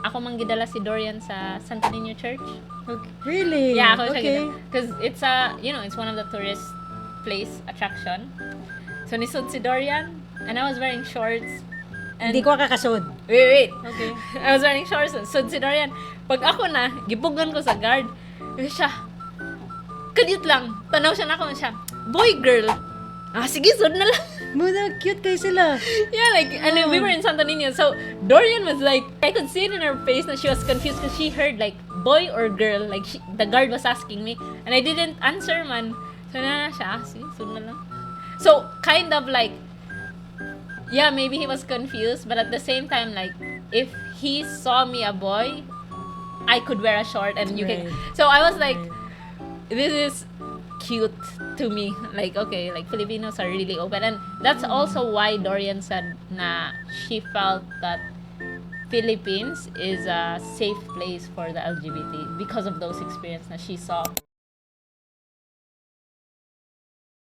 Ako man gidala si Dorian sa Santo Niño Church. Okay. Really? Yeah, ako siya. Because it's a, you know, it's one of the tourist place attraction. So nisud si Dorian and I was wearing shorts. And Hindi ko kakasud. Wait, wait. Okay. I was wearing shorts. Sud si Dorian. Pag ako na, gipugan ko sa guard. Sabi siya, kadyot lang. Tanaw siya na ako siya, "Boy, girl?" Ah, sige, sud na lang. Muna, cute kay sila. Yeah, like, and then we were in Santo Niño. So, Dorian was like, I could see it in her face that she was confused because she heard, like, "Boy or girl?" Like, the guard was asking me. And I didn't answer, man. So, na siya, "Ah, sige, sud na lang." So, kind of like, yeah, maybe he was confused, but at the same time, like, if he saw me a boy, I could wear a short and you can. So, I was like, this is cute to me. Like, okay, like, Filipinos are really open. And that's also why Dorian said na she felt that Philippines is a safe place for the LGBT because of those experiences na she saw.